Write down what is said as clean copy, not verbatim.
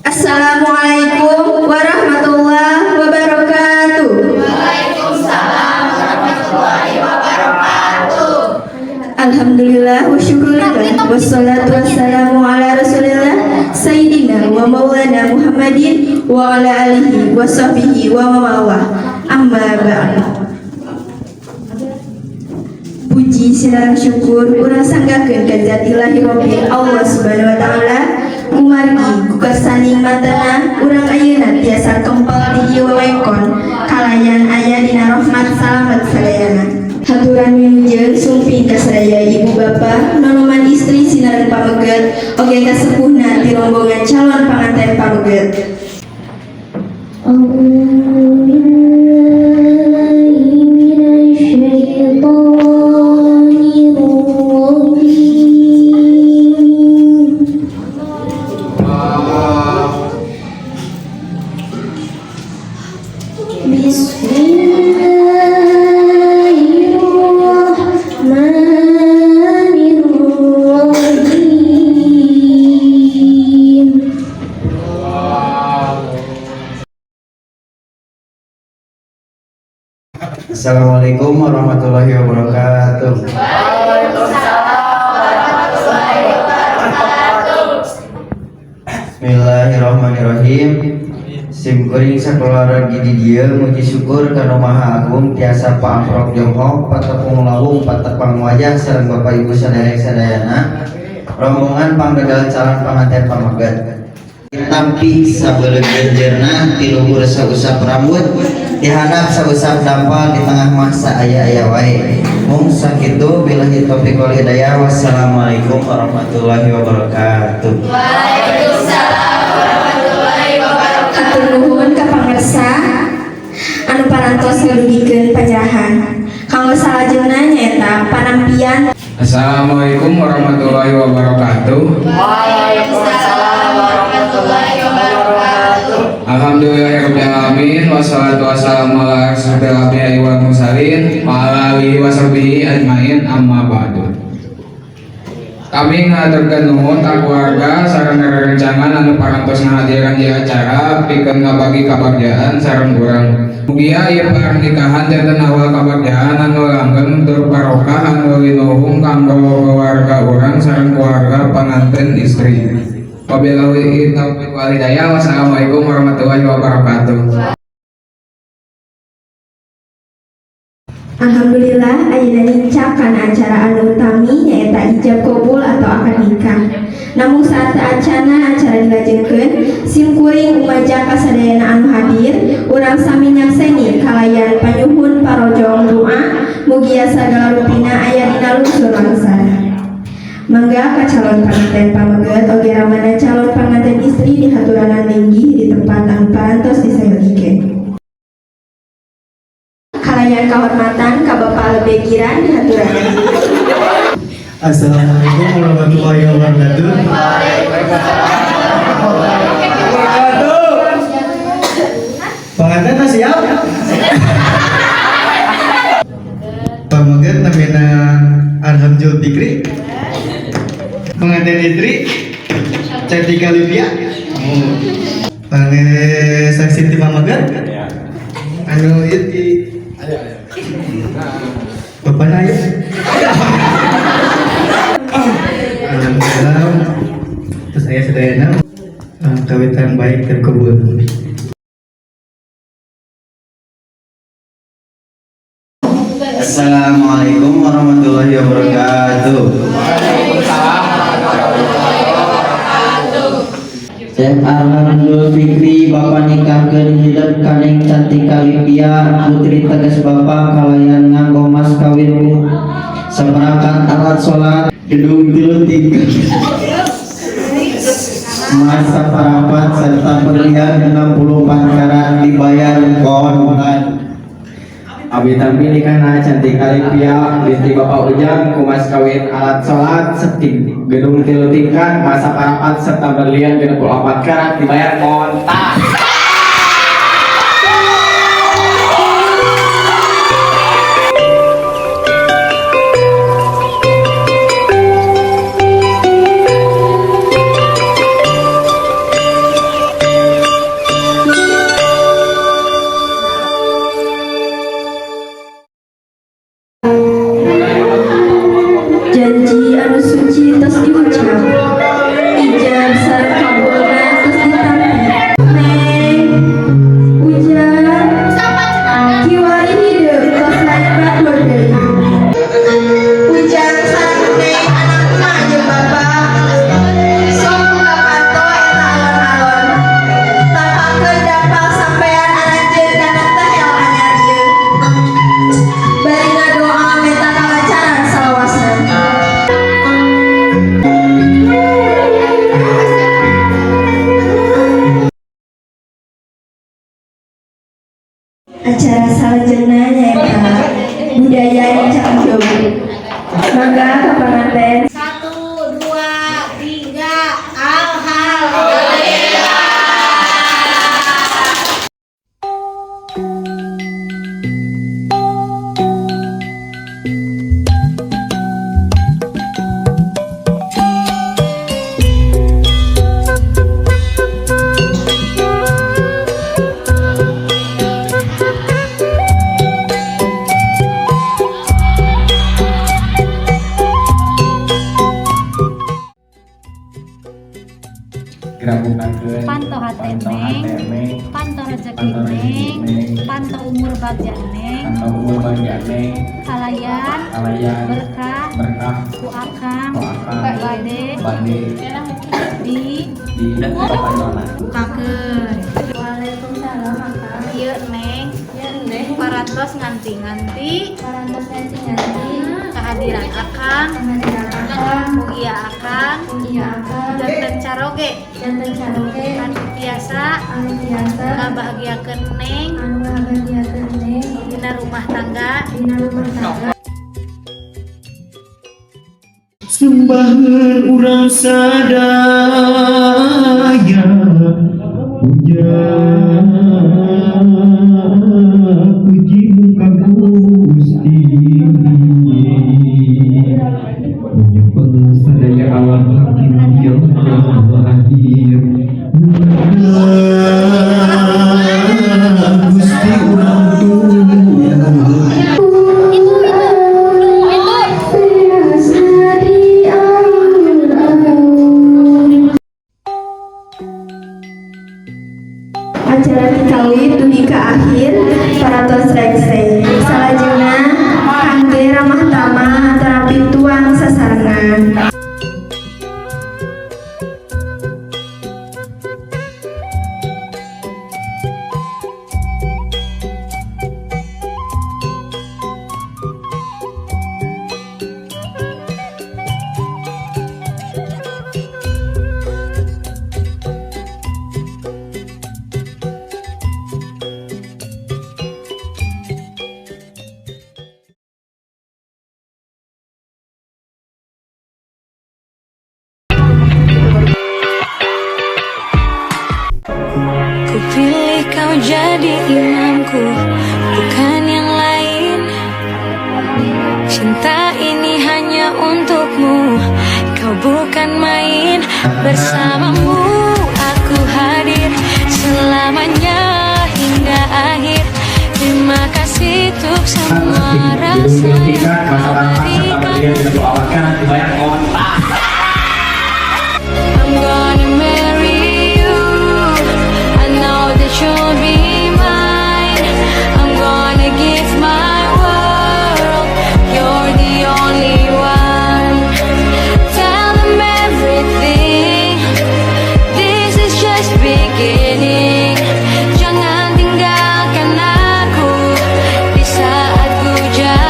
Assalamualaikum warahmatullahi wabarakatuh. Waalaikumsalam warahmatullahi wabarakatuh. Alhamdulillah wa syukurillah, wassalatu wassalamu ala rasulillah sayyidina wa maulana Muhammadin wa ala alihi wa sahbihi wa mawallah, amma ba'du. Puji sareng syukur urang sanggakeun ka zat ilahi Rabbi Allah Subhanahu wa Taala, kumargi ku kersaning matana urang ayeuna tiasa kempel di ieu wewengkon kalayan aya dina rahmat salamet sadayana. Haturan wilujeng sumping ka sadaya ibu bapa, nonoman istri sinareng pameget, oge kasepuhna ti rombongan calon panganten pameget. أعوذ بالله من الشيطان الرجيم. بسم الله الرحمن الرحيم. Assalamualaikum warahmatullahi wabarakatuh. Waalaikumsalam warahmatullahi wabarakatuh. Bismillahirrahmanirrahim. Sim kuring sakeluarga di dieu muji syukur ka Nu Maha Agung tiasa paamprok jonghok, patepung lawung, patepang wajah sareng Bapak Ibu saderek sadayana rombongan pangbegal calon panganten pameget. Tampi sabeuleut genjerna, ti luhur sausap rambut, di handap sausap dampal, di tengah mah saaya-aya wae. Mung sakitu, billahi taufiq wal hidayah, wassalamualaikum warahmatullahi wabarakatuh. Waalaikumsalam warahmatullahi wabarakatuh. Hatur nuhun ka pangersa anu parantos ngadugikeun penyerahan. Kanggo salajengna nyaeta panampian. Assalamualaikum warahmatullahi wabarakatuh. Waalaikumsalam warahmatullahi wabarakatuh. Alhamdulillahirabbil alamin, wassalatu wassalamu ala asyrofil anbiya'i wal mursalin wa ala alihi wasahbihi ajmain, amma ba'du. Kami ngahaturkeun nuhun ka keluarga sareng rerencangan anu parantos ngahadiran di acara pikeun ngabagi kabagjaan sareng urang. Mugia ieu pernikahan janten awal kabagjaan anu langgeng tur barokah anu linuhung kanggo keluarga urang sareng keluarga panganten istri. Wabillahi taufiq wal hidayah. Wassalamualaikum warahmatullahi wabarakatuh. Alhamdulillah, ayeuna nincak kana acara anu utami, nyaeta ijab kabul atau akad nikah. Namun saat acana acara dilajengkeun, sim kuring umajak kasadayana anu hadir urang sami nyakseni kalayan panyuhun parojong doa, mugia sagala rupina aya dina lungsur langsana. Mangga ka calon panganten pameget oge ramana calon panganten istri dihaturanan linggih di tempat anu parantos disayogikeun. Kalayan kehormatan ka Bapak Lebe Giran dihaturanan. Assalamualaikum warahmatullahi wabarakatuh. Wabarakatuh. Pengantin siap? Pameget namina Arham Julfikri. Pengantin istri Cantika Livia. Panggil saksi ti pamagat. Anu ieu ti Bapakna aya. Alhamdulillah. Terus saya sadayana kawitan baik terkabul. Assalamualaikum warahmatullahi wabarakatuh. Cep Arhan Zulfikri, Bapak nikahkeun hidup ka Neng Cantika Livia putri teges Bapak kalayan nganggo mas kawin saperangkat alat sholat gedung tilu tingkat, emas saparapat serta berlian 64 karat, dibayar kontan. Abi tampi nikahna Cantika Livia binti Bapak Ujang ku mas kawin alat sholat seting gedung tilu tingkat, mas saparapat serta berlian 64 karat, dibayar kontan. Janji anu suci tos diucap, ijab sareng kabulna tos ditampi. Neng, Ujang, kiwari hideung tos lain batur deui. Ujang sareng Neng, anak emak jeung bapak, sok buka panto eta alon-alon. Tapakeun dampal sampean aranjeun kana tehel anyar ieu. Bari ngadoa menta kalancaran salawasna. Acara salajengna nyaeta budaya nincak bedog. Mangga ka panganten. Satu, dua, tiga, alhamdulillah. Panto hate Neng, panto rezeki Neng, panto umur bagja Neng, kalayan berkah ku akang bade di bukakeun. Waalaikumsalam, Akang. Ieu Neng, Ya, Neng. parantos nganti-nganti Parantos nganti-nganti kehadiran akang, kehadiran Akang, mugia akang mugia Akang janten caroge janten caroge anu tiasa anu tiasa ngabahagiakeun Neng anu ngabahagiakeun Neng dina rumah tangga. Dina rumah tangga. Sembahan urang sadaya, puja puji ka Gusti. Menyempeng sadaya alam, hakim yang maha adil, Gusti urang Tuhan. Itu itu itu. Tiasa di alun-alun. Acara dikawit dugi ka akhir parantos rengse. Salajengna kangge ramah tamah atanapi tuang sasarengan. Ku pilih kau jadi imamku, bukan yang lain. Cinta ini hanya untukmu, kau bukan Bersama.